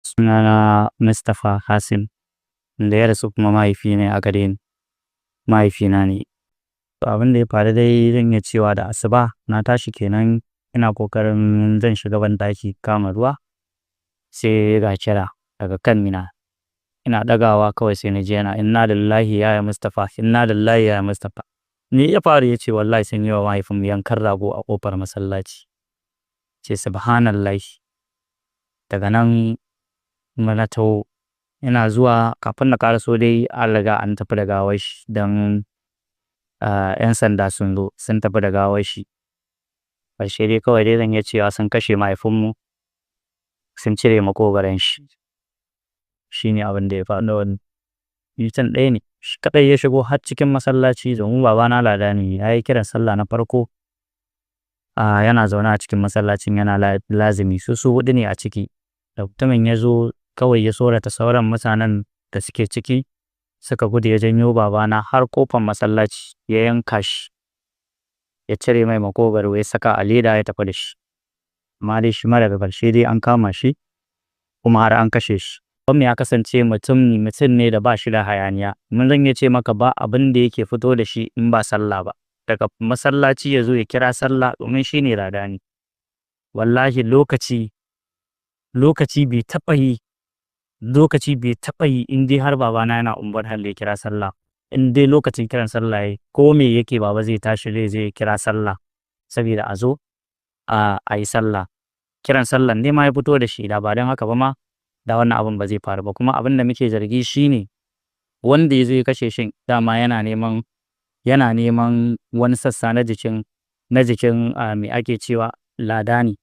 Sunana Mustapha Hassim, da ya rasu kuma mahaifi ne a gare ni, mahaifina ne. Abin da ya faru dai zan iya cewa da asuba na tashi kenan, ina kokarin zan shiga banɗaki kama ruwa, sai ga kira daga kanina. Ina ɗagawa kawai sai na ji yana "Inna lillahi yaya Mustapha, inna lillahi yaya Mustapha." Me ya faru? Ya ce wallahi sun yi wa mahaifinmu yankan rago a ƙofar masallaci. Ce subhanallahi. Daga nan na taho, ina zuwa kafin na ƙaraso dai an riga an tafi da gawar shi, don 'yan sanda sun zo sun tafi da gawar shi. Ƙarshe dai kawai dai zan iya cewa sun kashe mahaifinmu, sun cire maƙogwaron shi. Shi ne abin da ya faru da wannan. Mutum ɗaya ne shi kaɗai ya shigo har cikin masallaci, domin babana ladani ne, ya yi kiran sallah na farko. Yana zaune a cikin masallacin yana lazimi, su su huɗu ne a ciki. Da mutumin ya zo kawai ya tsorata sauran mutanen da suke ciki, suka gudu, ya janyo babana har ƙofar masallaci ya yanka shi, ya cire mai maƙogwaro, ya saka a leda, ya tafi da shi. Amma dai shi ma daga ƙarshe dai an kama shi kuma har an kashe shi. Babanmu ya kasance mutum ne da ba shi da hayaniya. Mun zan iya ce maka ba abin da yake fito da shi in ba sallah ba. Daga masallaci ya zo ya kira sallah, domin shi ne ladani. Wallahi lokaci bai taɓa yi, lokaci bai taɓa yi in dai har babana yana unguwar Halle ya kira sallah. In dai lokacin kiran sallah yayi, ko me yake, baba zai tashi zai je ya kira sallah saboda a zo a yi sallah. Kiran sallan ne ma ya fito da shi, da ba don haka ba ma da wannan abin ba zai faru ba. Kuma abin da muke zargi shine wanda ya zo ya kashe shi dama yana neman wani sassa na jikin me ake cewa, ladani.